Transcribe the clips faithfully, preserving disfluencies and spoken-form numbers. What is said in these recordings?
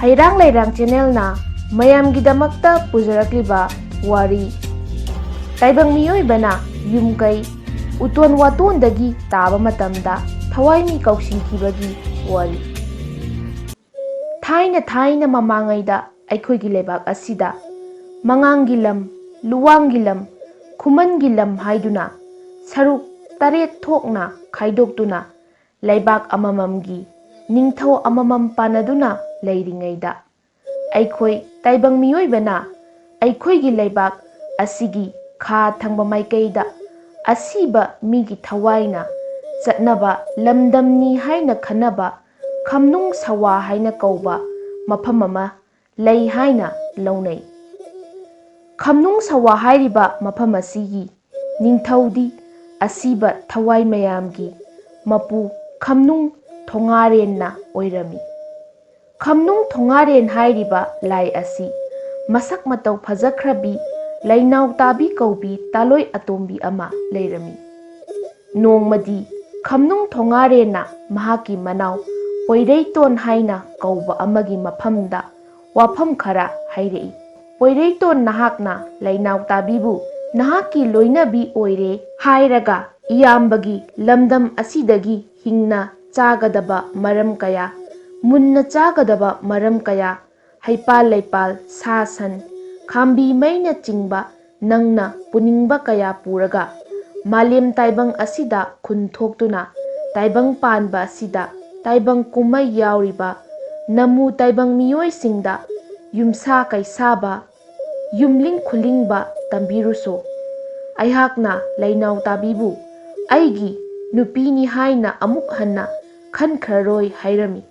ꯍꯩꯔꯥꯡ ꯂꯩꯔꯥꯡ ꯆꯦꯅꯦꯜꯅ ꯃꯌꯥꯝꯒꯤꯗꯃꯛꯇ ꯄꯨꯖꯔꯛꯂꯤꯕ ꯋꯥꯔꯤ, ꯇꯥꯏꯕꯪ ꯃꯤꯑꯣꯏꯕꯅ ꯌꯨꯝ ꯀꯩ, ꯎꯇꯣꯟ ꯋꯥꯇꯣꯟꯗꯒꯤ ꯇꯥꯕ ꯃꯇꯝꯗ ꯊꯋꯥꯏꯃꯤ ꯀꯧꯁꯤꯟꯈꯤꯕꯒꯤ ꯋꯥꯔꯤ꯫ ꯊꯥꯏꯅ ꯊꯥꯏꯅ ꯃꯃꯥꯡꯉꯩꯗ ꯑꯩꯈꯣꯏꯒꯤ ꯂꯩꯕꯥꯛ ꯑꯁꯤꯗ ꯃꯉꯥꯡꯒꯤ ꯂꯝ, ꯂꯨꯋꯥꯡꯒꯤ ꯂꯝ, ꯈꯨꯃꯟꯒꯤ ꯂꯝ ꯍꯥꯏꯗꯨꯅ ꯁꯔꯨꯛ ꯇꯔꯦꯠ ꯊꯣꯛꯅ ꯈꯥꯏꯗꯣꯛꯇꯨꯅ ꯂꯩꯕꯥꯛ ꯑꯃꯃꯝꯒꯤ ꯅꯤꯡꯊꯧ ꯑꯃꯃꯝ ꯄꯥꯟꯅꯗꯨꯅ ꯂꯩꯔꯤꯉꯩꯗ, ꯑꯩꯈꯣꯏ ꯇꯥꯏꯕꯪ ꯃꯤꯑꯣꯏꯕꯅ ꯑꯩꯈꯣꯏꯒꯤ ꯂꯩꯕꯥꯛ ꯑꯁꯤꯒꯤ ꯈꯥ ꯊꯪꯕ ꯃꯥꯏꯀꯩꯗ ꯑꯁꯤꯕ ꯃꯤꯒꯤ ꯊꯋꯥꯏꯅ ꯆꯠꯅꯕ ꯂꯝꯗꯝꯅꯤ ꯍꯥꯏꯅ ꯈꯟꯅꯕ ꯈꯝꯅꯨꯡ ꯁꯋꯥ ꯍꯥꯏꯅ ꯀꯧꯕ ꯃꯐꯝ ꯑꯃ ꯂꯩ ꯍꯥꯏꯅ ꯂꯧꯅꯩ꯫ ꯈꯝꯅꯨꯡ ꯁꯋꯥ ꯍꯥꯏꯔꯤꯕ ꯃꯐꯝ ꯑꯁꯤꯒꯤ ꯅꯤꯡꯊꯧꯗꯤ ꯑꯁꯤꯕ ꯊꯋꯥꯏ ꯃꯌꯥꯝꯒꯤ ꯃꯄꯨ ꯈꯝꯅꯨꯡ ꯊꯣꯉꯥꯔꯦꯟꯅ ꯑꯣꯏꯔꯝꯃꯤ꯫ ꯈꯝꯅꯨꯡ ꯊꯣꯉꯥꯔꯦꯟ ꯍꯥꯏꯔꯤꯕ ꯂꯥꯏ ꯑꯁꯤ ꯃꯁꯛ ꯃꯇꯧ ꯐꯖꯈ꯭ꯔꯕꯤ ꯂꯩꯅꯥꯎ ꯇꯥꯕꯤ ꯀꯧꯕꯤ ꯇꯥꯂꯣꯏ ꯑꯇꯣꯝꯕꯤ ꯑꯃ ꯂꯩꯔꯝꯃꯤ꯫ ꯅꯣꯡꯃꯗꯤ ꯈꯝꯅꯨꯡ ꯊꯣꯉꯥꯔꯦꯟꯅ ꯃꯍꯥꯛꯀꯤ ꯃꯅꯥꯎ ꯄꯣꯏꯔꯩꯇꯣꯟ ꯍꯥꯏꯅ ꯀꯧꯕ ꯑꯃꯒꯤ ꯃꯐꯝꯗ ꯋꯥꯐꯝ ꯈꯔ ꯍꯥꯏꯔꯛꯏ꯫ "ꯄꯣꯏꯔꯩꯇꯣꯟ, ꯅꯍꯥꯛꯅ ꯂꯩꯅꯥꯎ ꯇꯥꯕꯤꯕꯨ ꯅꯍꯥꯛꯀꯤ ꯂꯣꯏꯅꯕꯤ ꯑꯣꯏꯔꯦ ꯍꯥꯏꯔꯒ ꯏꯌꯥꯝꯕꯒꯤ ꯂꯝꯗꯝ ꯑꯁꯤꯗꯒꯤ ꯍꯤꯡꯅ ꯆꯥꯒꯗꯕ ꯃꯔꯝ ꯀꯌꯥ, ꯃꯨꯟꯅ ꯆꯥꯒꯗꯕ ꯃꯔꯝ ꯀꯌꯥ, ꯍꯩꯄꯥꯜ ꯂꯩꯄꯥꯜ, ꯁꯥ ꯁꯟ, ꯈꯥꯝꯕꯤ ꯃꯩꯅꯆꯤꯡꯕ ꯅꯪꯅ ꯄꯨꯅꯤꯡꯕ ꯀꯌꯥ ꯄꯨꯔꯒ ꯃꯥꯂꯦꯝ ꯇꯥꯏꯕꯪ ꯑꯁꯤꯗ ꯈꯨꯟ ꯊꯣꯛꯇꯨꯅ ꯇꯥꯏꯕꯪ ꯄꯥꯟꯕ ꯑꯁꯤꯗ ꯇꯥꯏꯕꯪ ꯀꯨꯝꯃꯩ ꯌꯥꯎꯔꯤꯕ ꯅꯃꯨ ꯇꯥꯏꯕꯪ ꯃꯤꯑꯣꯏꯁꯤꯡꯗ ꯌꯨꯝꯁꯥ ꯀꯩꯁꯥꯕ, ꯌꯨꯝꯂꯤꯡ ꯈꯨꯂꯤꯡꯕ ꯇꯝꯕꯤꯔꯨꯁꯣ꯫ ꯑꯩꯍꯥꯛꯅ ꯂꯩꯅꯥꯎ ꯇꯥꯕꯤꯕꯨ ꯑꯩꯒꯤ ꯅꯨꯄꯤꯅꯤ ꯍꯥꯏꯅ ꯑꯃꯨꯛ ꯍꯟꯅ ꯈꯟꯈ꯭ꯔꯔꯣꯏ" ꯍꯥꯏꯔꯝꯃꯤ꯫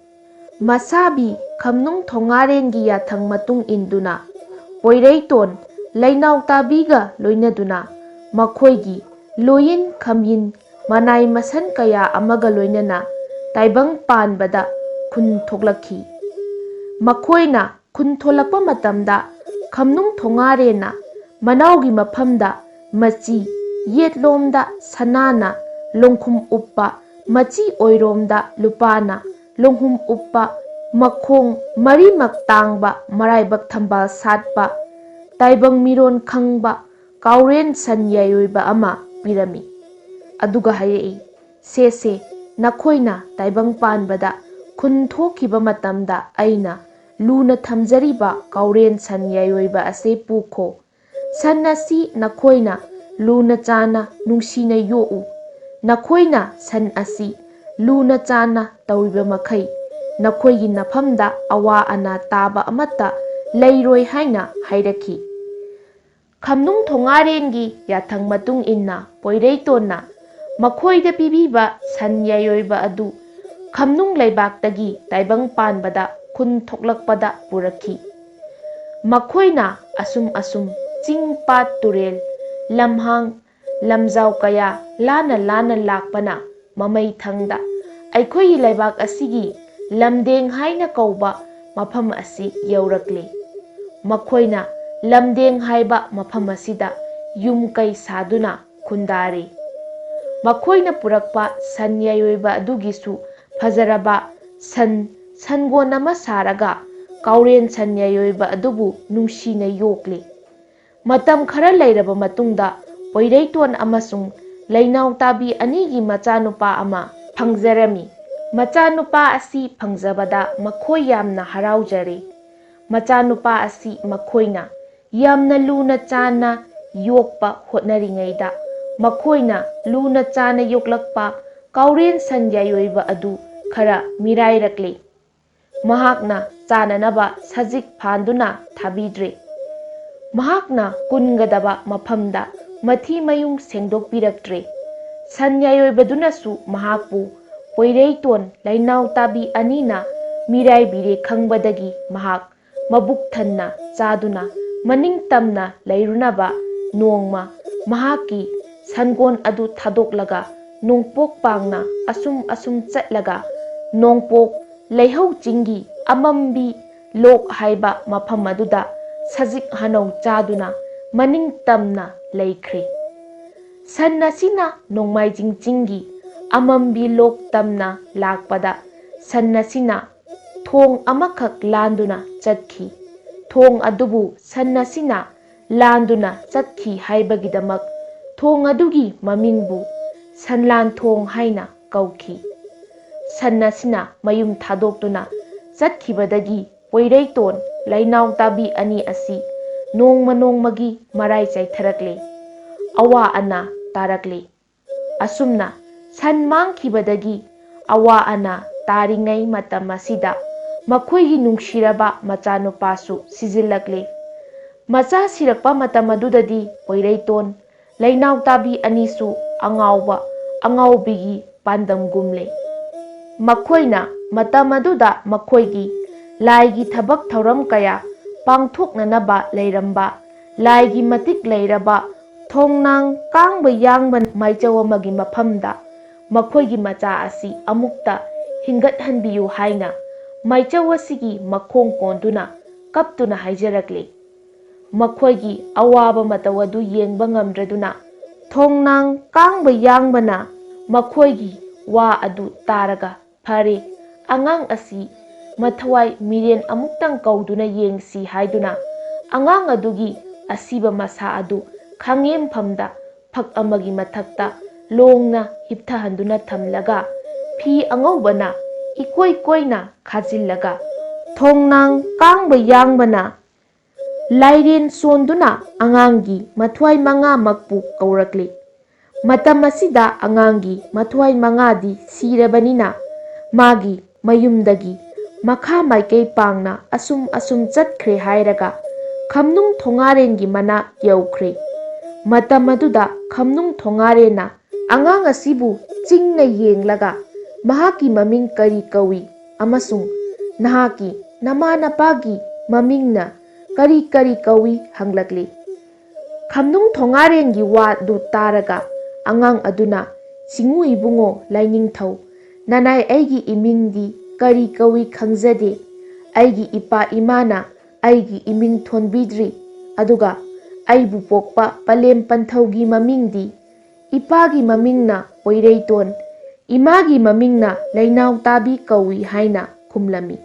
ꯃꯁꯥꯕꯤ ꯈꯝꯅꯨꯡ ꯊꯣꯉꯥꯔꯦꯟꯒꯤ ꯌꯥꯊꯪ ꯃꯇꯨꯡ ꯏꯟꯗꯨꯅ ꯄꯣꯏꯔꯩꯇꯣꯟ ꯂꯩꯅꯥꯎ ꯇꯥꯕꯤꯒ ꯂꯣꯏꯅꯗꯨꯅ ꯃꯈꯣꯏꯒꯤ ꯂꯣꯌꯤꯟ ꯈꯝꯌꯤꯟ ꯃꯅꯥꯏ ꯃꯁꯟ ꯀꯌꯥ ꯑꯃꯒ ꯂꯣꯏꯅꯅ ꯇꯥꯏꯕꯪ ꯄꯥꯟꯕꯗ ꯈꯨꯟ ꯊꯣꯛꯂꯛꯈꯤ꯫ ꯃꯈꯣꯏꯅ ꯈꯨꯟ ꯊꯣꯛꯂꯛꯄ ꯃꯇꯝꯗ ꯈꯝꯅꯨꯡ ꯊꯣꯉꯥꯔꯦꯟꯅ ꯃꯅꯥꯎꯒꯤ ꯃꯐꯝꯗ ꯃꯆꯤ, ꯌꯦꯠꯂꯣꯝꯗ ꯁꯅꯥꯅ ꯂꯣꯡꯈꯨꯝ ꯎꯞꯄ, ꯃꯆꯤ ꯑꯣꯏꯔꯣꯝꯗ ꯂꯨꯄꯥꯅ ꯂꯣꯡꯍꯨꯝ ꯎꯞꯄ ꯃꯈꯣꯡ ꯃꯔꯤꯃꯛ ꯇꯥꯡꯕ, ꯃꯔꯥꯏꯕꯛ ꯊꯝꯕꯥꯜ ꯁꯥꯠꯄ, ꯇꯥꯏꯕꯪ ꯃꯤꯔꯣꯟ ꯈꯪꯕ ꯀꯥꯎꯔꯦꯟ ꯁꯟ ꯌꯥꯏꯑꯣꯏꯕ ꯑꯃ ꯄꯤꯔꯝꯃꯤ꯫ ꯑꯗꯨꯒ ꯍꯥꯏꯔꯛꯏ, "ꯁꯦ ꯁꯦ, ꯅꯈꯣꯏꯅ ꯇꯥꯏꯕꯪ ꯄꯥꯟꯕꯗ ꯈꯨꯟ ꯊꯣꯛꯈꯤꯕ ꯃꯇꯝꯗ ꯑꯩꯅ ꯂꯨꯅ ꯊꯝꯖꯔꯤꯕ ꯀꯥꯎꯔꯦꯟ ꯁꯟ ꯌꯥꯏꯑꯣꯏꯕ ꯑꯁꯦ ꯄꯨꯈꯣ꯫ ꯁꯟ ꯑꯁꯤ ꯅꯈꯣꯏꯅ ꯂꯨꯅ ꯆꯥꯟꯅ ꯅꯨꯡꯁꯤꯅ ꯌꯣꯛꯎ꯫ ꯅꯈꯣꯏꯅ ꯁꯟ ꯑꯁꯤ ꯂꯨꯅ ꯆꯥꯟꯅ ꯇꯧꯔꯤꯕ ꯃꯈꯩ ꯅꯈꯣꯏꯒꯤ ꯅꯐꯝꯗ ꯑꯋꯥ ꯑꯅꯥ ꯇꯥꯕ ꯑꯃꯠꯇ ꯂꯩꯔꯣꯏ" ꯍꯥꯏꯅ ꯍꯥꯏꯔꯛꯈꯤ꯫ ꯈꯝꯅꯨꯡ ꯊꯣꯉꯥꯔꯦꯟꯒꯤ ꯌꯥꯊꯪ ꯃꯇꯨꯡ ꯏꯟꯅ ꯄꯣꯏꯔꯩꯇꯣꯟꯅ ꯃꯈꯣꯏꯗ ꯄꯤꯕꯤꯕ ꯁꯟ ꯌꯥꯏꯑꯣꯏꯕ ꯑꯗꯨ ꯈꯝꯅꯨꯡ ꯂꯩꯕꯥꯛꯇꯒꯤ ꯇꯥꯏꯕꯪ ꯄꯥꯟꯕꯗ ꯈꯨꯟ ꯊꯣꯛꯂꯛꯄꯗ ꯄꯨꯔꯛꯈꯤ꯫ ꯃꯈꯣꯏꯅ ꯑꯁꯨꯝ ꯑꯁꯨꯝ ꯆꯤꯡ, ꯄꯥꯠ, ꯇꯨꯔꯦꯜ, ꯂꯝꯍꯥꯡ, ꯂꯝꯖꯥꯎ ꯀꯌꯥ ꯂꯥꯟꯅ ꯂꯥꯟꯅ ꯂꯥꯛꯄꯅ ꯃꯃꯩ ꯊꯪꯗ ꯑꯩꯈꯣꯏꯒꯤ ꯂꯩꯕꯥꯛ ꯑꯁꯤꯒꯤ ꯂꯝꯗꯦꯡ ꯍꯥꯏꯅ ꯀꯧꯕ ꯃꯐꯝ ꯑꯁꯤ ꯌꯧꯔꯛꯂꯤ꯫ ꯃꯈꯣꯏꯅ ꯂꯝꯗꯦꯡ ꯍꯥꯏꯕ ꯃꯐꯝ ꯑꯁꯤꯗ ꯌꯨꯝ ꯀꯩ ꯁꯥꯗꯨꯅ ꯈꯨꯟꯗꯥꯔꯤ꯫ ꯃꯈꯣꯏꯅ ꯄꯨꯔꯛꯄ ꯁꯟ ꯌꯥꯏꯑꯣꯏꯕ ꯑꯗꯨꯒꯤꯁꯨ ꯐꯖꯔꯕ ꯁꯟ, ꯁꯟꯒꯣꯟ ꯑꯃ ꯁꯥꯔꯒ ꯀꯥꯎꯔꯦꯟ ꯁꯟ ꯌꯥꯏꯑꯣꯏꯕ ꯑꯗꯨꯕꯨ ꯅꯨꯡꯁꯤꯅ ꯌꯣꯛꯂꯤ꯫ ꯃꯇꯝ ꯈꯔ ꯂꯩꯔꯕ ꯃꯇꯨꯡꯗ ꯄꯣꯏꯔꯩꯇꯣꯟ ꯑꯃꯁꯨꯡ ꯂꯩꯅꯥꯎ ꯇꯥꯕꯤ ꯑꯅꯤꯒꯤ ꯃꯆꯥꯅꯨꯄꯥ ꯑꯃ ꯐꯪꯖꯔꯝꯃꯤ꯫ ꯃꯆꯥꯅꯨꯄꯥ ꯑꯁꯤ ꯐꯪꯖꯕꯗ ꯃꯈꯣꯏ ꯌꯥꯝꯅ ꯍꯔꯥꯎꯖꯔꯦ꯫ ꯃꯆꯥꯅꯨꯄꯥ ꯑꯁꯤ ꯃꯈꯣꯏꯅ ꯌꯥꯝꯅ ꯂꯨꯅ ꯆꯥꯟꯅ ꯌꯣꯛꯄ ꯍꯣꯠꯅꯔꯤꯉꯩꯗ ꯃꯈꯣꯏꯅ ꯂꯨꯅ ꯆꯥꯟꯅ ꯌꯣꯛꯂꯛꯄ ꯀꯥꯎꯔꯦꯟ ꯁꯟ ꯌꯥꯏꯑꯣꯏꯕ ꯑꯗꯨ ꯈꯔ ꯃꯤꯔꯥꯏꯔꯛꯂꯦ꯫ ꯃꯍꯥꯛꯅ ꯆꯥꯅꯅꯕ ꯁꯖꯤꯛ ꯐꯥꯟꯗꯨꯅ ꯊꯥꯕꯤꯗ꯭ꯔꯦ꯫ ꯃꯍꯥꯛꯅ ꯀꯨꯟꯒꯗꯕ ꯃꯐꯝꯗ ꯃꯊꯤ ꯃꯌꯨꯡ ꯁꯦꯡꯗꯣꯛꯄꯤꯔꯛꯇ꯭ꯔꯦ꯫ ꯁꯟ ꯌꯥꯏꯑꯣꯏꯕꯗꯨꯅꯁꯨ ꯃꯍꯥꯛꯄꯨ ꯄꯣꯏꯔꯩꯇꯣꯟ ꯂꯩꯅꯥꯎ ꯇꯥꯕꯤ ꯑꯅꯤꯅ ꯃꯤꯔꯥꯏꯕꯤꯔꯦ ꯈꯪꯕꯗꯒꯤ ꯃꯍꯥꯛ ꯃꯕꯨꯛ ꯊꯟꯅ ꯆꯥꯗꯨꯅ ꯃꯅꯤꯡ ꯇꯝꯅ ꯂꯩꯔꯨꯅꯕ ꯅꯣꯡꯃ ꯃꯍꯥꯛꯀꯤ ꯁꯟꯒꯣꯟ ꯑꯗꯨ ꯊꯥꯗꯣꯛꯂꯒ ꯅꯣꯡꯄꯣꯛ ꯄꯥꯡꯅ ꯑꯁꯨꯝ ꯑꯁꯨꯝ ꯆꯠꯂꯒ ꯅꯣꯡꯄꯣꯛ ꯂꯩꯍꯧ ꯆꯤꯡꯒꯤ ꯑꯃꯝꯕꯤ ꯂꯣꯛ ꯍꯥꯏꯕ ꯃꯐꯝ ꯑꯗꯨꯗ ꯁꯖꯤꯛ ꯍꯅꯧ ꯆꯥꯗꯨꯅ ꯃꯅꯤꯡ ꯇꯝꯅ ꯂꯩꯈ꯭ꯔꯦ꯫ ꯁꯟ ꯑꯁꯤꯅ ꯅꯣꯡꯃꯥꯏꯖꯤꯡ ꯆꯤꯡꯒꯤ ꯑꯃꯝꯕꯤ ꯂꯣꯛ ꯇꯝꯅ ꯂꯥꯛꯄꯗ ꯁꯟ ꯑꯁꯤꯅ ꯊꯣꯡ ꯑꯃꯈꯛ ꯂꯥꯟꯗꯨꯅ ꯆꯠꯈꯤ꯫ ꯊꯣꯡ ꯑꯗꯨꯕꯨ ꯁꯟ ꯑꯁꯤꯅ ꯂꯥꯟꯗꯨꯅ ꯆꯠꯈꯤ ꯍꯥꯏꯕꯒꯤꯗꯃꯛ ꯊꯣꯡ ꯑꯗꯨꯒꯤ ꯃꯃꯤꯡꯕꯨ ꯁꯟꯂꯥꯟ ꯊꯣꯡ ꯍꯥꯏꯅ ꯀꯧꯈꯤ꯫ ꯁꯟ ꯑꯁꯤꯅ ꯃꯌꯨꯝ ꯊꯥꯗꯣꯛꯇꯨꯅ ꯆꯠꯈꯤꯕꯗꯒꯤ ꯄꯣꯏꯔꯩꯇꯣꯟ ꯂꯩꯅꯥꯎ ꯇꯥꯕꯤ ꯑꯅꯤ ꯑꯁꯤ ꯅꯣꯡꯃ ꯅꯣꯡꯃꯒꯤ ꯃꯔꯥꯏ ꯆꯥꯏꯊꯔꯛꯂꯦ꯫ ꯑꯋꯥ ꯑꯅꯥ ꯇꯥꯔꯛꯂꯦ꯫ ꯑꯁꯨꯝꯅ ꯁꯟ ꯃꯥꯡꯈꯤꯕꯗꯒꯤ ꯑꯋꯥ ꯑꯅꯥ ꯇꯥꯔꯤꯉꯩ ꯃꯇꯝ ꯑꯁꯤꯗ ꯃꯈꯣꯏꯒꯤ ꯅꯨꯡꯁꯤꯔꯕ ꯃꯆꯥꯅꯨꯄꯥꯁꯨ ꯁꯤꯖꯤꯜꯂꯛꯂꯦ꯫ ꯃꯆꯥ ꯁꯤꯔꯛꯄ ꯃꯇꯝ ꯑꯗꯨꯗꯗꯤ ꯄꯣꯏꯔꯩꯇꯣꯟ ꯂꯩꯅꯥꯎ ꯇꯥꯕꯤ ꯑꯅꯤꯁꯨ ꯑꯉꯥꯎꯕ ꯑꯉꯥꯎꯕꯤꯒꯤ ꯄꯥꯟꯗꯝꯒꯨꯝꯂꯦ꯫ ꯃꯈꯣꯏꯅ ꯃꯇꯝ ꯑꯗꯨꯗ ꯃꯈꯣꯏꯒꯤ ꯂꯥꯏꯒꯤ ꯊꯕꯛ ꯊꯧꯔꯝ ꯀꯌꯥ ꯄꯥꯡꯊꯣꯛꯅꯅꯕ ꯂꯩꯔꯝꯕ ꯂꯥꯏꯒꯤ ꯃꯇꯤꯛ ꯂꯩꯔꯕ ꯊꯣꯡꯅꯥꯡ ꯀꯥꯡꯕ ꯌꯥꯡꯕ ꯃꯥꯏꯆꯧ ꯑꯃꯒꯤ ꯃꯐꯝꯗ ꯃꯈꯣꯏꯒꯤ ꯃꯆꯥ ꯑꯁꯤ ꯑꯃꯨꯛꯇ ꯍꯤꯡꯒꯠꯍꯟꯕꯤꯌꯨ ꯍꯥꯏꯅ ꯃꯥꯏꯆꯧ ꯑꯁꯤꯒꯤ ꯃꯈꯣꯡ ꯀꯣꯟꯗꯨꯅ ꯀꯞꯇꯨꯅ ꯍꯥꯏꯖꯔꯛꯂꯤ꯫ ꯃꯈꯣꯏꯒꯤ ꯑꯋꯥꯕ ꯃꯇꯧ ꯑꯗꯨ ꯌꯦꯡꯕ ꯉꯝꯗ꯭ꯔꯗꯨꯅ ꯊꯣꯡꯅꯥꯡ ꯀꯥꯡꯕ ꯌꯥꯡꯕꯅ ꯃꯈꯣꯏꯒꯤ ꯋꯥ ꯑꯗꯨ ꯇꯥꯔꯒ, "ꯐꯔꯦ, ꯑꯉꯥꯡ ꯑꯁꯤ ꯃꯊꯋꯥꯏ ꯃꯤꯔꯦꯟ ꯑꯃꯨꯛꯇꯪ ꯀꯧꯗꯨꯅ ꯌꯦꯡꯁꯤ" ꯍꯥꯏꯗꯨꯅ ꯑꯉꯥꯡ ꯑꯗꯨꯒꯤ ꯑꯁꯤꯕ ꯃꯁꯥ ꯑꯗꯨ ꯈꯥꯡꯉꯦꯝꯐꯝꯗ ꯐꯛ ꯑꯃꯒꯤ ꯃꯊꯛꯇ ꯂꯣꯡꯅ ꯍꯤꯞꯊꯍꯟꯗꯨꯅ ꯊꯝꯂꯒ, ꯐꯤ ꯑꯉꯧꯕꯅ ꯏꯀꯣꯏ ꯀꯣꯏꯅ ꯈꯥꯖꯤꯜꯂꯒ, ꯊꯣꯡꯅꯥꯡ ꯀꯥꯡꯕ ꯌꯥꯡꯕꯅ ꯂꯥꯏꯔꯦꯟ ꯁꯣꯟꯗꯨꯅ ꯑꯉꯥꯡꯒꯤ ꯃꯊ꯭ꯋꯥꯏ ꯃꯉꯥꯃꯛꯄꯨ ꯀꯧꯔꯛꯂꯤ꯫ ꯃꯇꯝ ꯑꯁꯤꯗ ꯑꯉꯥꯡꯒꯤ ꯃꯊ꯭ꯋꯥꯏ ꯃꯉꯥꯗꯤ ꯁꯤꯔꯕꯅꯤꯅ ꯃꯥꯒꯤ ꯃꯌꯨꯝꯗꯒꯤ ꯃꯈꯥ ꯃꯥꯏꯀꯩ ꯄꯥꯡꯅ ꯑꯁꯨꯝ ꯑꯁꯨꯝ ꯆꯠꯈ꯭ꯔꯦ ꯍꯥꯏꯔꯒ ꯈꯝꯅꯨꯡ ꯊꯣꯉꯥꯔꯦꯟꯒꯤ ꯃꯅꯥꯛ ꯌꯧꯈ꯭ꯔꯦ꯫ ꯃꯇꯝ ꯑꯗꯨꯗ ꯈꯝꯅꯨꯡ ꯊꯣꯉꯥꯔꯦꯟꯅ ꯑꯉꯥꯡ ꯑꯁꯤꯕꯨ ꯆꯤꯡꯅ ꯌꯦꯡꯂꯒ ꯃꯍꯥꯛꯀꯤ ꯃꯃꯤꯡ ꯀꯔꯤ ꯀꯧꯏ ꯑꯃꯁꯨꯡ ꯅꯍꯥꯛꯀꯤ ꯅꯃꯥ ꯅꯄꯥꯒꯤ ꯃꯃꯤꯡꯅ ꯀꯔꯤ ꯀꯔꯤ ꯀꯧꯏ ꯍꯪꯂꯛꯂꯤ꯫ ꯈꯝꯅꯨꯡ ꯊꯣꯉꯥꯔꯦꯟꯒꯤ ꯋꯥꯗꯨ ꯇꯥꯔꯒ ꯑꯉꯥꯡ ꯑꯗꯨꯅ ꯆꯤꯡꯉꯨ ꯏꯕꯨꯡꯉꯣ ꯂꯥꯏꯅꯤꯡꯊꯧ, ꯅꯅꯥꯏ ꯑꯩꯒꯤ ꯏꯃꯤꯡꯗꯤ ꯀꯔꯤ ꯀꯧꯏ ꯈꯪꯖꯗꯦ꯫ ꯑꯩꯒꯤ ꯏꯄꯥ ꯏꯃꯥꯅ ꯑꯩꯒꯤ ꯏꯃꯤꯡ ꯊꯣꯟꯕꯤꯗ꯭ꯔꯤ꯫ ꯑꯗꯨꯒ ꯑꯩꯕꯨ ꯄꯣꯛꯄ ꯄꯂꯦꯝ ꯄꯟꯊꯧꯒꯤ ꯃꯃꯤꯡꯗꯤ ꯏꯄꯥꯒꯤ ꯃꯃꯤꯡꯅ ꯄꯣꯏꯔꯩꯇꯣꯟ, ꯏꯃꯥꯒꯤ ꯃꯃꯤꯡꯅ ꯂꯩꯅꯥꯎ ꯇꯥꯕꯤ ꯀꯧꯏ ꯍꯥꯏꯅ ꯈꯨꯝꯂꯝꯃꯤ꯫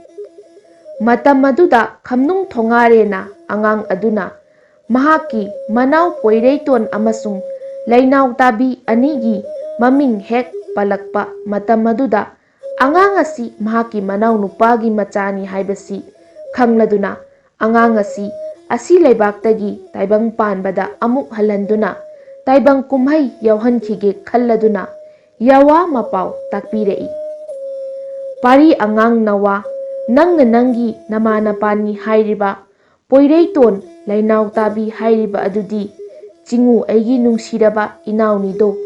ꯃꯇꯝ ꯑꯗꯨꯗ ꯈꯝꯅꯨꯡ ꯊꯣꯉꯥꯔꯦꯟꯅ ꯑꯉꯥꯡ ꯑꯗꯨꯅ ꯃꯍꯥꯛꯀꯤ ꯃꯅꯥꯎ ꯄꯣꯏꯔꯩꯇꯣꯟ ꯑꯃꯁꯨꯡ ꯂꯩꯅꯥꯎ ꯇꯥꯕꯤ ꯑꯅꯤꯒꯤ ꯃꯃꯤꯡ ꯍꯦꯛ ꯄꯜꯂꯛꯄ ꯃꯇꯝ ꯑꯗꯨꯗ, ꯑꯉꯥꯡ ꯑꯁꯤ ꯃꯍꯥꯛꯀꯤ ꯃꯅꯥꯎ ꯅꯨꯄꯥꯒꯤ ꯃꯆꯥꯅꯤ ꯍꯥꯏꯕꯁꯤ ꯈꯪꯂꯗꯨꯅ, ꯑꯉꯥꯡ ꯑꯁꯤ ꯑꯁꯤ ꯂꯩꯕꯥꯛꯇꯒꯤ ꯇꯥꯏꯕꯪ ꯄꯥꯟꯕꯗ ꯑꯃꯨꯛ ꯍꯜꯍꯟꯗꯨꯅ ꯇꯥꯏꯕꯪ ꯀꯨꯝꯍꯩ ꯌꯥꯎꯍꯟꯈꯤꯒꯦ ꯈꯜꯂꯗꯨꯅ ꯌꯥꯋꯥ ꯃꯄꯥꯎ ꯇꯥꯛꯄꯤꯔꯛꯏ꯫ ꯄꯥꯔꯤ ꯑꯉꯥꯡ ꯅꯋꯥ, ꯅꯪꯅ ꯅꯪꯒꯤ ꯅꯃꯥ ꯅꯄꯥꯅꯤ ꯍꯥꯏꯔꯤꯕ ꯄꯣꯏꯔꯩꯇꯣꯟ ꯂꯩꯅꯥꯎ ꯇꯥꯕꯤ ꯍꯥꯏꯔꯤꯕ ꯑꯗꯨꯗꯤ ꯆꯤꯡꯉꯨ ꯑꯩꯒꯤ ꯅꯨꯡꯁꯤꯔꯕ ꯏꯅꯥꯎꯅꯤꯗꯣ꯫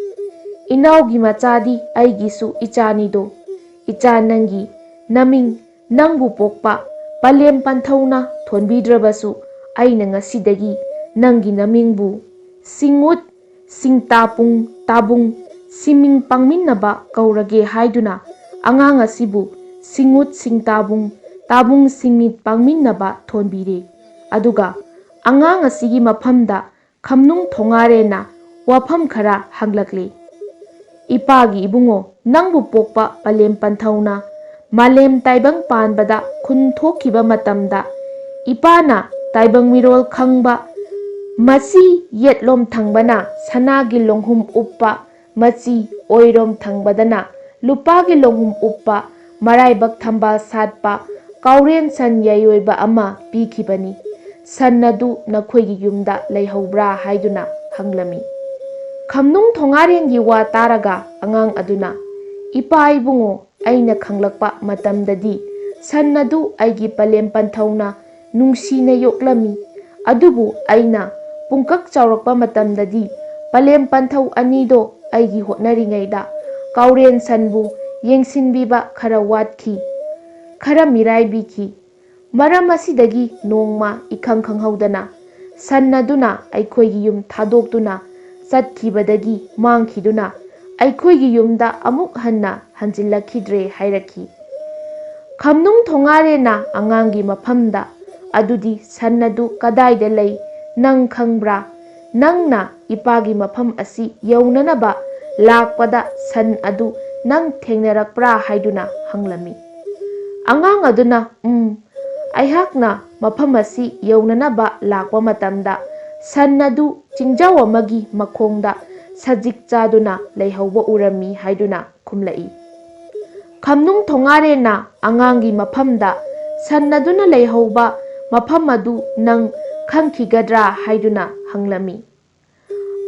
ꯏꯅꯥꯎꯒꯤ ꯃꯆꯥꯗꯤ ꯑꯩꯒꯤꯁꯨ ꯏꯆꯥꯅꯤꯗꯣ꯫ ꯏꯆꯥ ꯅꯪꯒꯤ ꯅꯃꯤꯡ ꯅꯪꯕꯨ ꯄꯣꯛꯄ ꯄꯂꯦꯝ ꯄꯟꯊꯧꯅ ꯊꯣꯟꯕꯤꯗ꯭ꯔꯕꯁꯨ ꯑꯩꯅ ꯉꯁꯤꯗꯒꯤ ꯅꯪꯒꯤ ꯅꯃꯤꯡꯕꯨ ꯁꯤꯡꯎꯠ ꯁꯤꯡꯇꯥꯄꯨꯡ ꯇꯥꯕꯨꯡ ꯁꯤꯃꯤꯡ ꯄꯥꯡꯃꯤꯟꯅꯕ ꯀꯧꯔꯒꯦ ꯍꯥꯏꯗꯨꯅ ꯑꯉꯥꯡ ꯑꯁꯤꯕꯨ ꯁꯤꯡꯎꯠ ꯁꯤꯡꯇꯥꯕꯨꯡ ꯇꯥꯕꯨꯡ ꯁꯤꯃꯤꯠ ꯄꯥꯡꯃꯤꯟꯅꯕ ꯊꯣꯟꯕꯤꯔꯦ꯫ ꯑꯗꯨꯒ ꯑꯉꯥꯡ ꯑꯁꯤꯒꯤ ꯃꯐꯝꯗ ꯈꯝꯅꯨꯡ ꯊꯣꯉꯥꯔꯦꯟꯅ ꯋꯥꯐꯝ ꯈꯔ ꯍꯪꯂꯛꯂꯦ꯫ ꯏꯄꯥꯒꯤ ꯏꯕꯨꯡꯉꯣ, ꯅꯪꯕꯨ ꯄꯣꯛꯄ ꯄꯂꯦꯝ ꯄꯟꯊꯧꯅ ꯃꯥꯂꯦꯝ ꯇꯥꯏꯕꯪ ꯄꯥꯟꯕꯗ ꯈꯨꯟ ꯊꯣꯛꯈꯤꯕ ꯃꯇꯝꯗ ꯏꯄꯥꯅ ꯇꯥꯏꯕꯪ ꯃꯤꯔꯣꯜ ꯈꯪꯕ ꯃꯆꯤ ꯌꯦꯠꯂꯣꯝ ꯊꯪꯕꯅ ꯁꯅꯥꯒꯤ ꯂꯣꯡꯍꯨꯝ ꯎꯞꯄ, ꯃꯆꯤ ꯑꯣꯏꯔꯣꯝ ꯊꯪꯕꯗꯅ ꯂꯨꯄꯥꯒꯤ ꯂꯣꯡꯍꯨꯝ ꯎꯞꯄ, ꯃꯔꯥꯏꯕꯛ ꯊꯝꯕꯥꯜ ꯁꯥꯠꯄ ꯀꯥꯎꯔꯦꯟ ꯁꯟ ꯌꯥꯏꯑꯣꯏꯕ ꯑꯃ ꯄꯤꯈꯤꯕꯅꯤ꯫ ꯁꯟ ꯑꯗꯨ ꯅꯈꯣꯏꯒꯤ ꯌꯨꯝꯗ ꯂꯩꯍꯧꯕ꯭ꯔꯥ ꯍꯥꯏꯗꯨꯅ ꯍꯪꯂꯝꯃꯤ꯫ ꯈꯝꯅꯨꯡ ꯊꯣꯉꯥꯔꯦꯟꯒꯤ ꯋꯥ ꯇꯥꯔꯒ ꯑꯉꯥꯡ ꯑꯗꯨꯅ, "ꯏꯄꯥ ꯏꯕꯨꯡꯉꯣ, ꯑꯩꯅ ꯈꯪꯂꯛꯄ ꯃꯇꯝꯗꯗꯤ ꯁꯟ ꯑꯗꯨ ꯑꯩꯒꯤ ꯄꯂꯦꯝ ꯄꯟꯊꯧꯅ ꯅꯨꯡꯁꯤꯅ ꯌꯣꯛꯂꯝꯃꯤ꯫ ꯑꯗꯨꯕꯨ ꯑꯩꯅ ꯄꯨꯡꯀꯛ ꯆꯥꯎꯔꯛꯄ ꯃꯇꯝꯗꯗꯤ ꯄꯂꯦꯝ ꯄꯟꯊꯧ ꯑꯅꯤꯗꯣ ꯑꯩꯒꯤ ꯍꯣꯠꯅꯔꯤꯉꯩꯗ ꯀꯥꯎꯔꯦꯟ ꯁꯟꯕꯨ ꯌꯦꯡꯁꯤꯟꯕꯤꯕ ꯈꯔ ꯋꯥꯠꯈꯤ, ꯈꯔ ꯃꯤꯔꯥꯏꯕꯤꯈꯤ꯫ ꯃꯔꯝ ꯑꯁꯤꯗꯒꯤ ꯅꯣꯡꯃ ꯏꯈꯪ ꯈꯪꯍꯧꯗꯅ ꯁꯟ ꯑꯗꯨꯅ ꯑꯩꯈꯣꯏꯒꯤ ꯌꯨꯝ ꯊꯥꯗꯣꯛꯇꯨꯅ ꯆꯠꯈꯤꯕꯗꯒꯤ ꯃꯥꯡꯈꯤꯗꯨꯅ ꯑꯩꯈꯣꯏꯒꯤ ꯌꯨꯝꯗ ꯑꯃꯨꯛ ꯍꯟꯅ ꯍꯟꯖꯤꯜꯂꯛꯈꯤꯗ꯭ꯔꯦ" ꯍꯥꯏꯔꯛꯈꯤ꯫ ꯈꯝꯅꯨꯡ ꯊꯣꯉꯥꯔꯦꯟꯅ ꯑꯉꯥꯡꯒꯤ ꯃꯐꯝꯗ, "ꯑꯗꯨꯗꯤ ꯁꯟ ꯑꯗꯨ ꯀꯗꯥꯏꯗ ꯂꯩ, ꯅꯪ ꯈꯪꯕ꯭ꯔꯥ? ꯅꯪꯅ ꯏꯄꯥꯒꯤ ꯃꯐꯝ ꯑꯁꯤ ꯌꯧꯅꯅꯕ ꯂꯥꯛꯄꯗ ꯁꯟ ꯑꯗꯨ ꯅꯪ ꯊꯦꯡꯅꯔꯛꯄ꯭ꯔꯥ?" ꯍꯥꯏꯗꯨꯅ ꯍꯪꯂꯝꯃꯤ꯫ ꯑꯉꯥꯡ ꯑꯗꯨꯅ, "ꯎꯝ, ꯑꯩꯍꯥꯛꯅ ꯃꯐꯝ ꯑꯁꯤ ꯌꯧꯅꯅꯕ ꯂꯥꯛꯄ ꯃꯇꯝꯗ ꯁꯟ ꯑꯗꯨ ꯆꯤꯡꯖꯥꯎ ꯑꯃꯒꯤ ꯃꯈꯣꯡꯗ ꯁꯖꯤꯛ ꯆꯥꯗꯨꯅ ꯂꯩꯍꯧꯕ ꯎꯔꯝꯃꯤ" ꯍꯥꯏꯗꯨꯅ ꯈꯨꯝꯂꯛꯏ꯫ ꯈꯝꯅꯨꯡ ꯊꯣꯉꯥꯔꯦꯟꯅ ꯑꯉꯥꯡꯒꯤ ꯃꯐꯝꯗ "ꯁꯟ ꯑꯗꯨꯅ ꯂꯩꯍꯧꯕ ꯃꯐꯝ ꯑꯗꯨ ꯅꯪ ꯈꯪꯈꯤꯒꯗ꯭ꯔꯥ?" ꯍꯥꯏꯗꯨꯅ ꯍꯪꯂꯝꯃꯤ꯫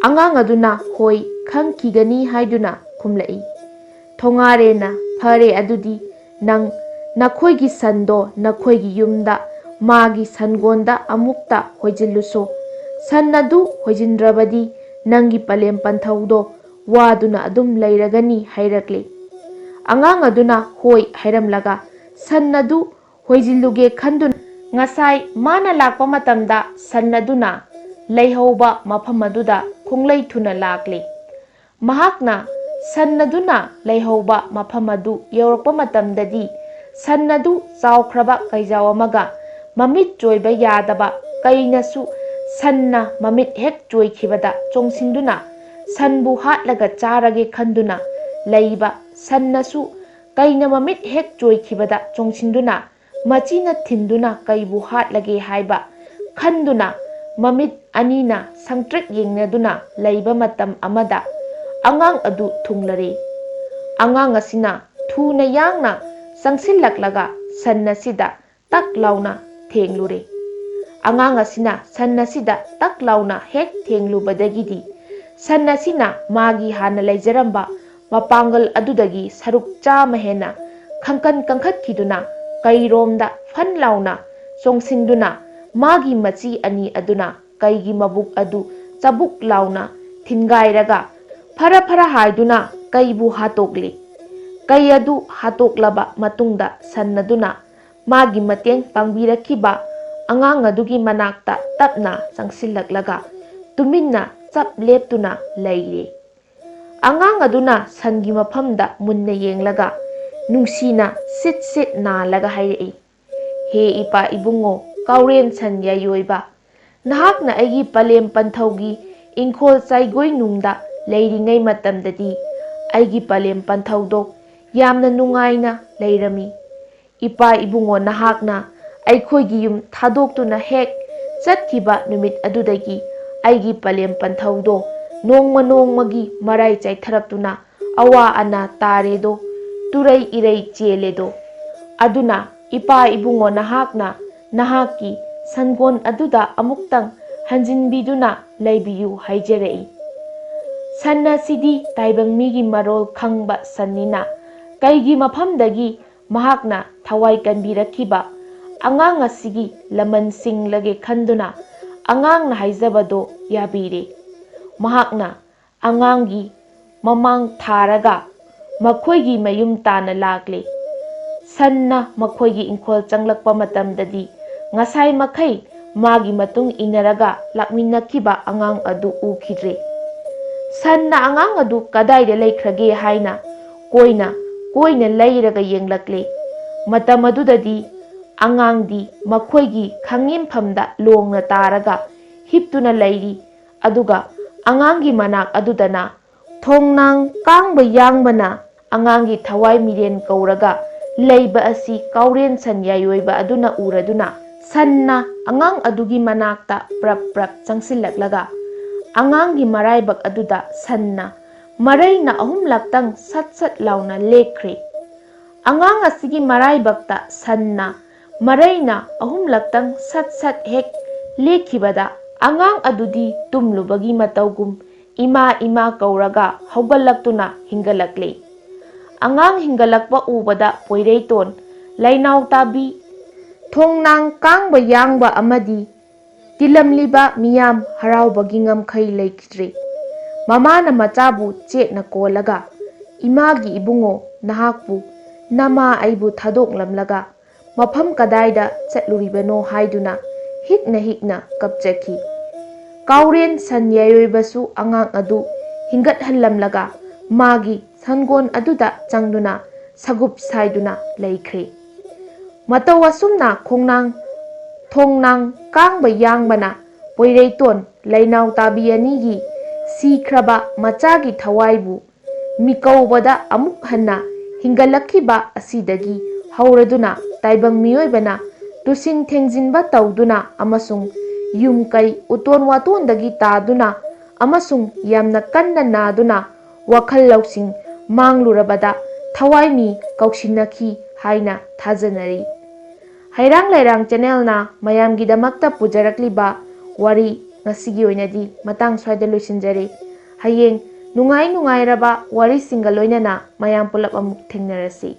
ꯑꯉꯥꯡ ꯑꯗꯨꯅ "ꯍꯣꯏ, ꯈꯪꯈꯤꯒꯅꯤ" ꯍꯥꯏꯗꯨꯅ ꯈꯨꯝꯂꯛꯏ꯫ ꯊꯣꯉꯥꯔꯦꯟꯅ "ꯐꯔꯦ, ꯑꯗꯨꯗꯤ ꯅꯪ ꯅꯈꯣꯏꯒꯤ ꯁꯟꯗꯣ ꯅꯈꯣꯏꯒꯤ ꯌꯨꯝꯗ ꯃꯥꯒꯤ ꯁꯟꯒꯣꯟꯗ ꯑꯃꯨꯛꯇ ꯍꯣꯏꯖꯤꯜꯂꯨꯁꯣ꯫ ꯁꯟ ꯑꯗꯨ ꯍꯣꯏꯖꯤꯟꯗ꯭ꯔꯕꯗꯤ ꯅꯪꯒꯤ ꯄꯂꯦꯝ ꯄꯟꯊꯧꯗꯣ ꯋꯥꯗꯨꯅ ꯑꯗꯨꯝ ꯂꯩꯔꯒꯅꯤ" ꯍꯥꯏꯔꯛꯂꯦ꯫ ꯑꯉꯥꯡ ꯑꯗꯨꯅ "ꯍꯣꯏ" ꯍꯥꯏꯔꯝꯂꯒ ꯁꯟ ꯑꯗꯨ ꯍꯣꯏꯖꯤꯜꯂꯨꯒꯦ ꯈꯟꯗꯨꯅ ꯉꯁꯥꯏ ꯃꯥꯅ ꯂꯥꯛꯄ ꯃꯇꯝꯗ ꯁꯟ ꯑꯗꯨꯅ ꯂꯩꯍꯧꯕ ꯃꯐꯝ ꯑꯗꯨꯗ ꯈꯣꯡꯂꯩ ꯊꯨꯅ ꯂꯥꯛꯂꯦ꯫ ꯃꯍꯥꯛꯅ ꯁꯟ ꯑꯗꯨꯅ ꯂꯩꯍꯧꯕ ꯃꯐꯝ ꯑꯗꯨ ꯌꯧꯔꯛꯄ ꯃꯇꯝꯗꯗꯤ ꯁꯟ ꯑꯗꯨ ꯆꯥꯎꯈ꯭ꯔꯕ ꯀꯩꯖꯥꯎ ꯑꯃꯒ ꯃꯃꯤꯠ ꯆꯣꯏꯕ ꯌꯥꯗꯕ ꯀꯩꯅꯁꯨ ꯁꯟꯅ ꯃꯃꯤꯠ ꯍꯦꯛ ꯆꯣꯏꯈꯤꯕꯗ ꯆꯣꯡꯁꯤꯟꯗꯨꯅ ꯁꯟꯕꯨ ꯍꯥꯠꯂꯒ ꯆꯥꯔꯒꯦ ꯈꯟꯗꯨꯅ ꯂꯩꯕ ꯁꯟꯅꯁꯨ ꯀꯩꯅ ꯃꯃꯤꯠ ꯍꯦꯛ ꯆꯣꯏꯈꯤꯕꯗ ꯆꯣꯡꯁꯤꯟꯗꯨꯅ ꯃꯆꯤꯅ ꯊꯤꯟꯗꯨꯅ ꯀꯩꯕꯨ ꯍꯥꯠꯂꯒꯦ ꯍꯥꯏꯕ ꯈꯟꯗꯨꯅ ꯃꯃꯤꯠ ꯑꯅꯤꯅ ꯁꯪꯇ꯭ꯔꯤꯛ ꯌꯦꯡꯅꯗꯨꯅ ꯂꯩꯕ ꯃꯇꯝ ꯑꯃꯗ ꯑꯉꯥꯡ ꯑꯗꯨ ꯊꯨꯡꯂꯔꯦ꯫ ꯑꯉꯥꯡ ꯑꯁꯤꯅ ꯊꯨꯅ ꯌꯥꯡꯅ ꯆꯪꯁꯤꯜꯂꯛꯂꯒ ꯁꯟ ꯑꯁꯤꯗ ꯇꯛ ꯂꯥꯎꯅ ꯊꯦꯡꯂꯨꯔꯦ꯫ ꯑꯉꯥꯡ ꯑꯁꯤꯅ ꯁꯟ ꯑꯁꯤꯗ ꯇꯛ ꯂꯥꯎꯅ ꯍꯦꯛ ꯊꯦꯡꯂꯨꯕꯗꯒꯤꯗꯤ ꯁꯟ ꯑꯁꯤꯅ ꯃꯥꯒꯤ ꯍꯥꯟꯅ ꯂꯩꯖꯔꯝꯕ ꯃꯄꯥꯡꯒꯜ ꯑꯗꯨꯗꯒꯤ ꯁꯔꯨꯛ ꯆꯥꯝꯃ ꯍꯦꯟꯅ ꯈꯪꯀꯟ ꯀꯟꯈꯠꯈꯤꯗꯨꯅ ꯀꯩꯔꯣꯝꯗ ꯐꯟ ꯂꯥꯎꯅ ꯆꯣꯡꯁꯤꯟꯗꯨꯅ ꯃꯥꯒꯤ ꯃꯆꯤ ꯑꯅꯤ ꯑꯗꯨꯅ ꯀꯩꯒꯤ ꯃꯕꯨꯛ ꯑꯗꯨ ꯆꯕꯨꯛ ꯂꯥꯎꯅ ꯊꯤꯟꯒꯥꯏꯔꯒ ꯐꯔ ꯐꯔ ꯍꯥꯏꯗꯨꯅ ꯀꯩꯕꯨ ꯍꯥꯠꯇꯣꯛꯂꯤ꯫ ꯀꯩ ꯑꯗꯨ ꯍꯥꯠꯇꯣꯛꯂꯕ ꯃꯇꯨꯡꯗ ꯁꯟ ꯑꯗꯨꯅ ꯃꯥꯒꯤ ꯃꯇꯦꯡ ꯄꯥꯡꯕꯤꯔꯛꯈꯤꯕ ꯑꯉꯥꯡ ꯑꯗꯨꯒꯤ ꯃꯅꯥꯛꯇ ꯇꯞꯅ ꯆꯪꯁꯤꯜꯂꯛꯂꯒ ꯇꯨꯃꯤꯟꯅ ꯆꯞ ꯂꯦꯞꯇꯨꯅ ꯂꯩꯔꯦ꯫ ꯑꯉꯥꯡ ꯑꯗꯨꯅ ꯁꯟꯒꯤ ꯃꯐꯝꯗ ꯃꯨꯟꯅ ꯌꯦꯡꯂꯒ ꯅꯨꯡꯁꯤꯅ ꯁꯤꯠ ꯁꯤꯠ ꯅꯥꯜꯂꯒ ꯍꯥꯏꯔꯛꯏ, "ꯍꯦ ꯏꯄꯥ ꯏꯕꯨꯡꯉꯣ ꯀꯥꯎꯔꯦꯟ ꯁꯟ ꯌꯥꯏꯑꯣꯏꯕ, ꯅꯍꯥꯛꯅ ꯑꯩꯒꯤ ꯄꯂꯦꯝ ꯄꯟꯊꯧꯒꯤ ꯏꯪꯈꯣꯜ ꯆꯥꯏꯒꯣꯏꯅꯨꯡꯗ ꯂꯩꯔꯤꯉꯩ ꯃꯇꯝꯗꯗꯤ ꯑꯩꯒꯤ ꯄꯂꯦꯝ ꯄꯟꯊꯧꯗꯣ ꯌꯥꯝꯅ ꯅꯨꯡꯉꯥꯏꯅ ꯂꯩꯔꯝꯃꯤ꯫ ꯏꯄꯥ ꯏꯕꯨꯡꯉꯣ ꯅꯍꯥꯛꯅ ꯑꯩꯈꯣꯏꯒꯤ ꯌꯨꯝ ꯊꯥꯗꯣꯛꯇꯨꯅ ꯍꯦꯛ ꯆꯠꯈꯤꯕ ꯅꯨꯃꯤꯠ ꯑꯗꯨꯗꯒꯤ ꯑꯩꯒꯤ ꯄꯂꯦꯝ ꯄꯟꯊꯧꯗꯣ ꯅꯣꯡꯃ ꯅꯣꯡꯃꯒꯤ ꯃꯔꯥꯏ ꯆꯥꯏꯊꯔꯛꯇꯨꯅ ꯑꯋꯥ ꯑꯅꯥ ꯇꯥꯔꯦꯗꯣ, ꯇꯨꯔꯩ ꯏꯔꯩ ꯆꯦꯜꯂꯦꯗꯣ꯫ ꯑꯗꯨꯅ ꯏꯄꯥ ꯏꯕꯨꯡꯉꯣ ꯅꯍꯥꯛꯅ ꯅꯍꯥꯛꯀꯤ ꯁꯟꯒꯣꯟ ꯑꯗꯨꯗ ꯑꯃꯨꯛꯇꯪ ꯍꯟꯖꯤꯟꯕꯤꯗꯨꯅ ꯂꯩꯕꯤꯌꯨ ꯍꯥꯏꯖꯔꯛꯏ꯫ ꯁꯟ ꯑꯁꯤꯗꯤ ꯇꯥꯏꯕꯪ ꯃꯤꯒꯤ ꯃꯔꯣꯜ ꯈꯪꯕ ꯁꯟꯅꯤꯅ ꯀꯩꯒꯤ ꯃꯐꯝꯗꯒꯤ ꯃꯍꯥꯛꯅ ꯊꯋꯥꯏ ꯀꯟꯕꯤꯔꯛꯈꯤꯕ ꯑꯉꯥꯡ ꯑꯁꯤꯒꯤ ꯂꯃꯟ ꯁꯤꯡꯂꯒꯦ ꯈꯟꯗꯨꯅ ꯑꯉꯥꯡꯅ ꯍꯥꯏꯖꯕꯗꯣ ꯌꯥꯕꯤꯔꯦ꯫ ꯃꯍꯥꯛꯅ ꯑꯉꯥꯡꯒꯤ ꯃꯃꯥꯡ ꯊꯥꯔꯒ ꯃꯈꯣꯏꯒꯤ ꯃꯌꯨꯝ ꯇꯥꯟꯅ ꯂꯥꯛꯂꯦ꯫ ꯁꯟꯅ ꯃꯈꯣꯏꯒꯤ ꯏꯪꯈꯣꯜ ꯆꯪꯂꯛꯄ ꯃꯇꯝꯗꯗꯤ ꯉꯁꯥꯏ ꯃꯈꯩ ꯃꯥꯒꯤ ꯃꯇꯨꯡ ꯏꯟꯅꯔꯒ ꯂꯥꯛꯃꯤꯟꯅꯈꯤꯕ ꯑꯉꯥꯡ ꯑꯗꯨ ꯎꯈꯤꯗ꯭ꯔꯦ꯫ ꯁꯟꯅ ꯑꯉꯥꯡ ꯑꯗꯨ ꯀꯗꯥꯏꯗ ꯂꯩꯈ꯭ꯔꯒꯦ ꯍꯥꯏꯅ ꯀꯣꯏꯅ ꯀꯣꯏꯅ ꯂꯩꯔꯒ ꯌꯦꯡꯂꯛꯂꯦ꯫ ꯃꯇꯝ ꯑꯗꯨꯗꯗꯤ ꯑꯉꯥꯡꯗꯤ ꯃꯈꯣꯏꯒꯤ ꯈꯥꯡꯉꯦꯝꯐꯝꯗ ꯂꯣꯡꯅ ꯇꯥꯔꯒ ꯍꯤꯞꯇꯨꯅ ꯂꯩꯔꯤ꯫ ꯑꯗꯨꯒ ꯑꯉꯥꯡꯒꯤ ꯃꯅꯥꯛ ꯑꯗꯨꯗꯅ ꯊꯣꯡꯅꯥꯡ ꯀꯥꯡꯕ ꯌꯥꯡꯕꯅ ꯑꯉꯥꯡꯒꯤ ꯊꯋꯥꯏ ꯃꯤꯔꯦꯟ ꯀꯧꯔꯒ ꯂꯩꯕ ꯑꯁꯤ ꯀꯥꯎꯔꯦꯟ ꯁꯟ ꯌꯥꯏꯑꯣꯏꯕ ꯑꯗꯨꯅ ꯎꯔꯗꯨꯅ ꯁꯟꯅ ꯑꯉꯥꯡ ꯑꯗꯨꯒꯤ ꯃꯅꯥꯛꯇ ꯄ꯭ꯔꯞ ꯄ꯭ꯔꯞ ꯆꯪꯁꯤꯜꯂꯛꯂꯒ ꯑꯉꯥꯡꯒꯤ ꯃꯔꯥꯏꯕꯛ ꯑꯗꯨꯗ ꯁꯟꯅ ꯃꯔꯩꯅ ꯑꯍꯨꯝꯂꯛꯇꯪ ꯁꯠ ꯁꯠ ꯂꯥꯎꯅ ꯂꯦꯛꯈ꯭ꯔꯦ꯫ ꯑꯉꯥꯡ ꯑꯁꯤꯒꯤ ꯃꯔꯥꯏꯕꯛꯇ ꯁꯟꯅ ꯃꯔꯩꯅ ꯑꯍꯨꯝꯂꯛꯇꯪ ꯁꯠ ꯁꯠ ꯍꯦꯛ ꯂꯦꯛꯈꯤꯕꯗ ꯑꯉꯥꯡ ꯑꯗꯨꯗꯤ ꯇꯨꯝꯂꯨꯕꯒꯤ ꯃꯇꯧꯒꯨꯝ ꯏꯃꯥ ꯏꯃꯥ ꯀꯧꯔꯒ ꯍꯧꯒꯠꯂꯛꯇꯨꯅ ꯍꯤꯡꯒꯠꯂꯛꯂꯦ꯫ ꯑꯉꯥꯡ ꯍꯤꯡꯒꯠꯂꯛꯄ ꯎꯕꯗ ꯄꯣꯏꯔꯩꯇꯣꯟ, ꯂꯩꯅꯥꯎ ꯇꯥꯕꯤ, ꯊꯣꯡꯅꯥꯡ ꯀꯥꯡꯕ ꯌꯥꯡꯕ ꯑꯃꯗꯤ ꯇꯤꯜꯂꯝꯂꯤꯕ ꯃꯤꯌꯥꯝ ꯍꯔꯥꯎꯕꯒꯤ ꯉꯝꯈꯩ ꯂꯩꯈꯤꯗ꯭ꯔꯦ꯫ ꯃꯃꯥꯅ ꯃꯆꯥꯕꯨ ꯆꯦꯠꯅ ꯀꯣꯜꯂꯒ, "ꯏꯃꯥꯒꯤ ꯏꯕꯨꯡꯉꯣ, ꯅꯍꯥꯛꯄꯨ ꯅꯃꯥ ꯑꯩꯕꯨ ꯊꯥꯗꯣꯛꯂꯝꯂꯒ ꯃꯐꯝ ꯀꯗꯥꯏꯗ ꯆꯠꯂꯨꯔꯤꯕꯅꯣ?" ꯍꯥꯏꯗꯨꯅ ꯍꯤꯛꯅ ꯍꯤꯛꯅ ꯀꯞꯆꯈꯤ꯫ ꯀꯥꯎꯔꯦꯟ ꯁꯟ ꯌꯥꯏꯑꯣꯏꯕꯁꯨ ꯑꯉꯥꯡ ꯑꯗꯨ ꯍꯤꯡꯒꯠꯍꯜꯂꯝꯂꯒ ꯃꯥꯒꯤ ꯁꯟꯒꯣꯟ ꯑꯗꯨꯗ ꯆꯪꯗꯨꯅ ꯁꯒꯨꯞ ꯁꯥꯏꯗꯨꯅ ꯂꯩꯈ꯭ꯔꯦ꯫ ꯃꯇꯧ ꯑꯁꯨꯝꯅ ꯈꯣꯡꯅꯥꯡ ꯊꯣꯡꯅꯥꯡ ꯀꯥꯡꯕ ꯌꯥꯡꯕꯅ ꯄꯣꯏꯔꯩꯇꯣꯟ ꯂꯩꯅꯥꯎ ꯇꯥꯕꯤ ꯑꯅꯤꯒꯤ ꯁꯤꯈ꯭ꯔꯕ ꯃꯆꯥꯒꯤ ꯊꯋꯥꯏꯕꯨ ꯃꯤꯀꯧꯕꯗ ꯑꯃꯨꯛ ꯍꯟꯅ ꯍꯤꯡꯒꯠꯂꯛꯈꯤꯕ ꯑꯁꯤꯗꯒꯤ ꯍꯧꯔꯗꯨꯅ ꯇꯥꯏꯕꯪ ꯃꯤꯑꯣꯏꯕꯅ ꯇꯨꯁꯤꯟ ꯊꯦꯡꯖꯤꯟꯕ ꯇꯧꯗꯨꯅ ꯑꯃꯁꯨꯡ ꯌꯨꯝ ꯀꯩ ꯎꯇꯣꯟ ꯋꯥꯇꯣꯟꯗꯒꯤ ꯇꯥꯗꯨꯅ ꯑꯃꯁꯨꯡ ꯌꯥꯝꯅ ꯀꯟꯅ ꯅꯥꯗꯨꯅ ꯋꯥꯈꯜ ꯂꯧꯁꯤꯡ ꯃꯥꯡꯂꯨꯔꯕꯗ ꯊꯋꯥꯏ ꯃꯤ ꯀꯧꯁꯤꯟꯅꯈꯤ ꯍꯥꯏꯅ ꯊꯥꯖꯅꯔꯤ꯫ ꯍꯩꯔꯥꯡ ꯂꯩꯔꯥꯡ ꯆꯦꯅꯦꯜꯅ ꯃꯌꯥꯝꯒꯤꯗꯃꯛꯇ ꯄꯨꯖꯔꯛꯂꯤꯕ ꯋꯥꯔꯤ ꯉꯁꯤꯒꯤ ꯑꯣꯏꯅꯗꯤ ꯃꯇꯥꯡ ꯁ꯭ꯋꯥꯏꯗ ꯂꯣꯏꯁꯤꯟꯖꯔꯦ꯫ ꯍꯌꯦꯡ ꯅꯨꯡꯉꯥꯏ ꯅꯨꯡꯉꯥꯏꯔꯕ ꯋꯥꯔꯤꯁꯤꯡꯒ ꯂꯣꯏꯅꯅ ꯃꯌꯥꯝ ꯄꯨꯂꯞ ꯑꯃꯨꯛ ꯊꯦꯡꯅꯔꯁꯤ꯫